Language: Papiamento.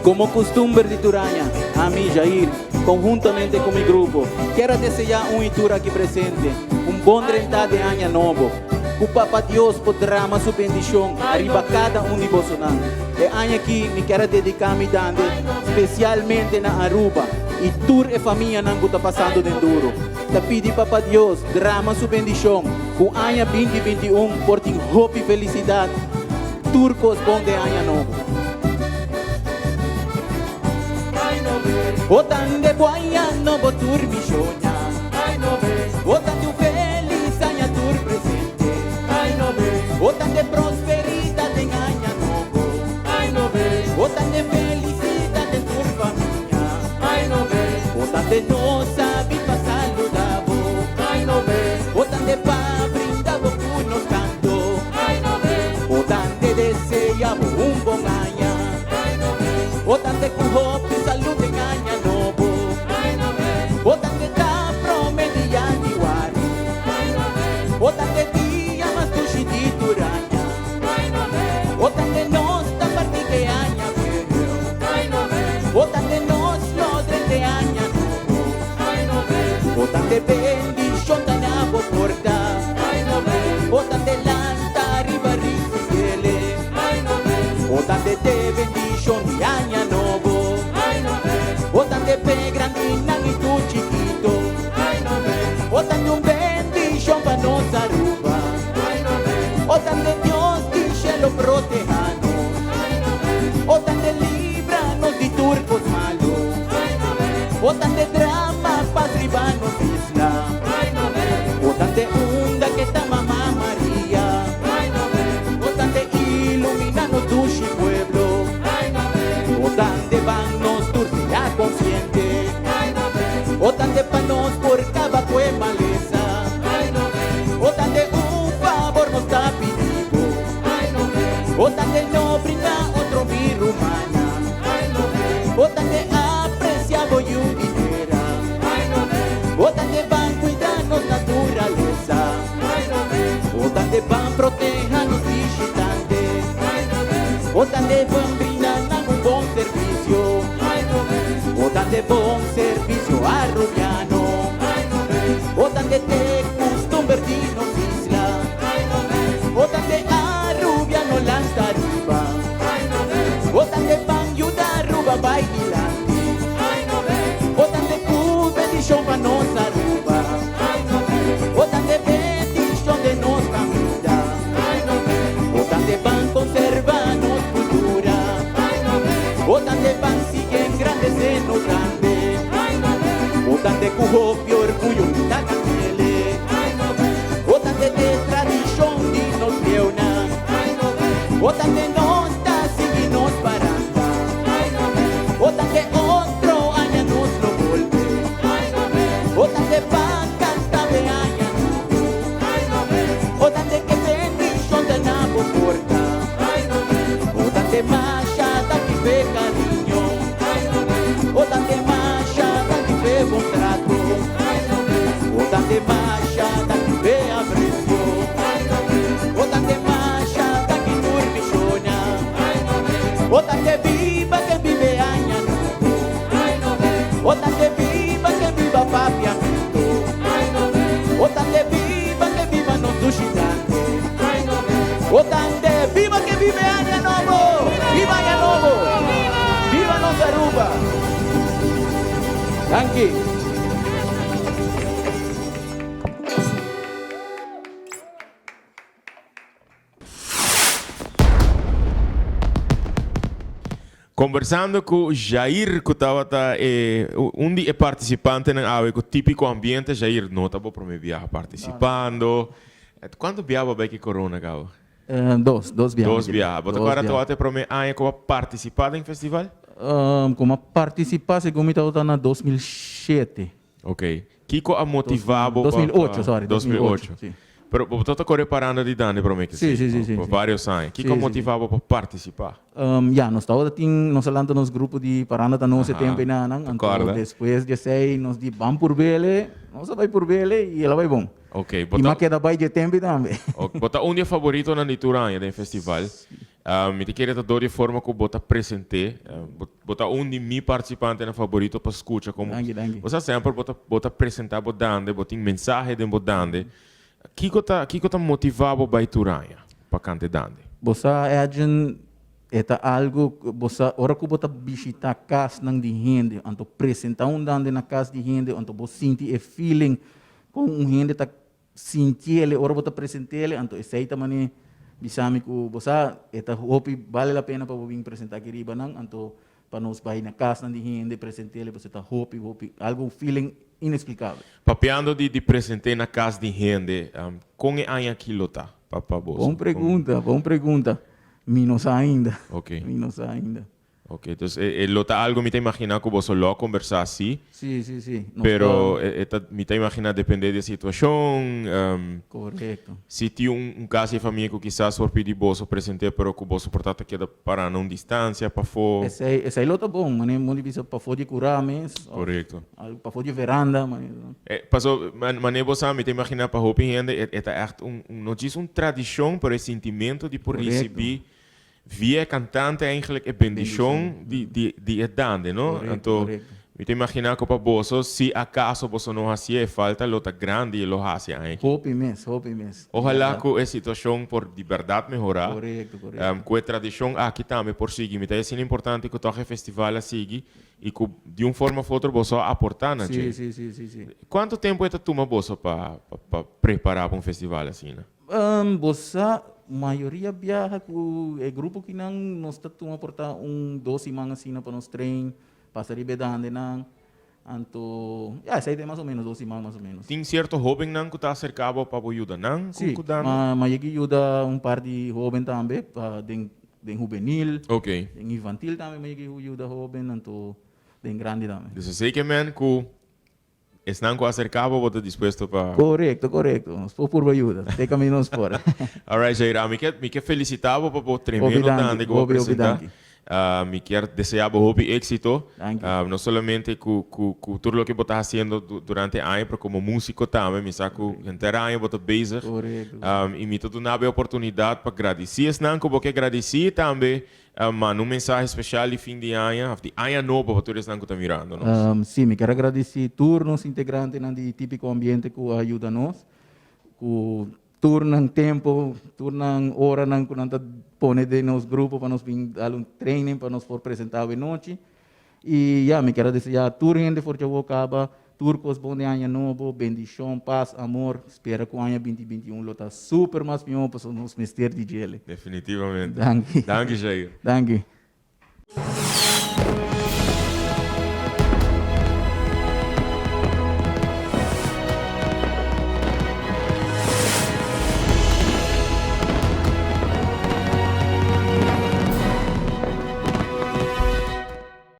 Como custumber di tur aña, ami, Jair, conhuntamente cu mi grupo, kier a desea un y tur aki presente un bon drenta den aña nobo. Cu Papa Dios por drama su bendicion ariba cada un di bosonan. E aña aki mi kier a dedica mi dande specialmente na Aruba y tur e famianan cu ta pasando den duro. Ta pidi Papa Dios drama su bendicion cu aña binti 21 por tin hopi felicidad, tur cos bon den aña nobo. O tan de bo aña nobo tur mi shoña O tan de un feliz aña tur presente O tan de prosperidad den aña nobo O tan de felicidad den tur famia O tan de nos sabi pa saluda bo O tan de pa brinda bo cu nos canto O tan de desea bo un bon aña O tan de cu hopi salud den aña nobo O tan de ta prome di januari O tan de dia mas dushi di tur aña O tan de nos ta parti ke aña bieu O tan de nos lo drente aña nobo O tan de bendicion ta na bo porta O tan de lanta riba ricibiele O tan de te bendicion di aña nobo O tan de pe grandinan y tur chikito O tan de un bendicion pa nos Aruba O tan de Dios di cielo proteha nos O tan de libranos di tur cos malo O tan de drama paz riba nos isla O tan de unda que ta Mama Maria O tan de ilumina nos dushi pueblo O tan de ban nos tur sea consciente O tan de pa nos por caba cu e malesa O tan de un favor nos ta pidi bo O tan de no brinda otro mi rumana O tan de aprecia bo yu di tera O tan de ban cuida nos naturalesa O tan de ban proteha nos bishitante O tan de ban brinda nan un bon servicio O tan de bon servicio arubiano O tan de te custumber di nos isla O tan de arubiano lanta ariba O tan de ban yuda Aruba bay dilanti O tan de cu bendicion pa nos Aruba O tan de bendicion den nos caminda O tan de ban conserva nos cultura O tan de ban sigui engrandece nos grande O tan de cu hopi orguyo mi ta cantele O tan de te tradicion di nos bieunan O tan de nos ta sigui nos paranda O tan de otro aña nos lo bolbe O tan de pa canta be aña nobo O tan de ke bendicion ta na bo porta O tan de masha danki p'e cariño O tan de masha danki p'e bon trato O tan de masha danki p'e aprecio O tan de masha danki tur mishona O tan de biba ke bibe aña nobo O tan de biba ke biba papiamento O tan de biba ke biba nos dushidante O tan de biba ke bibe aña nobo Biba aña nobo Biba nos Aruba Danki. Conversando cu Jair cu tabata e un di e participantenan awe cu Tipico Ambiente. Jair, no ta bo prome biaha participando. Cuanto biaha bo a bay cu e corona caba? Dos, dos biaha. Dos biaha. Bo ta acorda tabata e prome aña cu bo a participa den festival? Cu mi a participa segun mi tabata na 2007. Ok. Kiko a motiva bo pa. 2008, sorry. 2008. Si. Pero bo ta kore paranda di Dande prome ke si? Si, si, si. Pa varios aña. Kiko a motiva bo pa participa? Ya, nos tabata tin, nos a lanta nos grupo di paranda ta nos e tempo enanan. Anto despues di esei nos di ban purbele, nos a bai purbele y el a bai bon. Ok. Y mi a keda bai dje tempo tambe. Ok. Bo ta un di e favoritonan di tur aña den festival. Mi ta kere ta dor di e forma ku bo ta present'é. Bo ta un di mi partisipantenan faborito pa skucha komo. Danki, danki. Bo sa semper bo ta bo ta presentá bo dande, bo tin mensahe den bo dande. Kiko ta kiko ta motivá bo bai tur aña pa kanta e dande? Bo sa Edjean, e ta algu ku bo sa ora ku bo ta bishitá kasnan di hende anto presentá un dande na kas di hende anto bo sinti e feeling kon un hende ta Sintiele ora bo ta presentele, anto esei ta mane bisa mi ku bo sa e ta hopi bale la pena pa bo bin presenta aki riba nan, anto pa nos bai na kasnan di hende presentele pasobra ta hopi hopi algu un feeling inexplicabel. Papiando di di presente na kas di hende, kon e aña aki lo ta pa pa boso? Bon pregunta, bon pregunta. Mi no sa ainda. Ok. Mi no sa ainda. Ok, dus e e lo ta algo mi ta imagina cu boso lo conversa si. Si, si, si. Nos Pero e e ta mi ta imagina depende di e situacion. Correcto. Si tin un un cas di e famia cu kisas por pidi boso presente pero cu boso por ta ta keda para na un distancia pafó. Esey esey lo ta bon, manera mi bisa pafó di cura mes. Correcto. Algo pafó di veranda, manera. Paso manera bo sa mi ta imagina pa hopi hende e e ta echt un un no djis un tradicion pero e sintimento di por ricibi Via e cantante eigenlijk e bendicion di di di e dande, no? Correcto, Anto correcto. mi ta imagina cu pa boso, si acaso boso no hacié, e falta lo ta grandi y lo haci aña aki. Hopi mes, hopi mes. Ojalá cu e situacion por di berdad mehora, Correcto, correcto. cu e tradicion aki tambe por sigui. Mi ta asina importante cu toch e festival a sigui y cu di un forma of otro boso a aporta na Sí, dje. sí, sí, sí, sí. Cuanto tempo e ta tuma boso pa pa pa prepara pa un festival asina? Bo sa, mayoria biaha ku e grupo kinan nos ta tuma por ta un dos siman asina pa nos train, pasa riba e dandenan. Anto, ya, esei ta mas o menos dos siman mas o menos. Tin sierto hobennan ku ta aserká bo pa bo yuda nan ku Sí, ku dande? ma ma yegi yuda un par di hoben tambe pa den den hubenil, Oké. den infantil tambe mi a yegi yuda hoben, anto den grandi tambe. Dus esei ke men ku Esnan ku aserká bo, bo ta dispuesto pa. Korekto, korekto. Nos por purba yuda. Te kaminda nos por. Alright, Jair. Mi ke, mi ke felisitá bo pa bo tremendo Hopi danki, tande ku bo a hopi, hopi presentá. danki. Mi kier deseá bo hopi éksito. Danki. No solamente ku, ku, ku tur loke bo ta hasiendo durante e aña, pero komo músiko tambe. Mi sa ku henter aña bo ta bezig. Korekto. I mi ta duna bo e oportunidat pa gradisí esnan ku bo ke gradisí tambe. Manda un mensahe special di fin di aña of di aña nobo pa tur esnan cu ta mirando nos. Sí, mi kier a gradeci tur nos integrantenan di Típico Ambiente cu a yuda nos, cu tur nan tempo, tur nan oranan cu nan ta pone den nos grupo pa nos bin dal un training pa nos por presenta awe nochi. Y ya, mi kier a desea tur hende for djawo caba tur cos bon den aña nobo, bendicion, paz, amor. Spera cu aña binti binti un lo ta super mas miho pasobra nos mester di djele. Definitivamente. Danki. Danki Jair. Danki.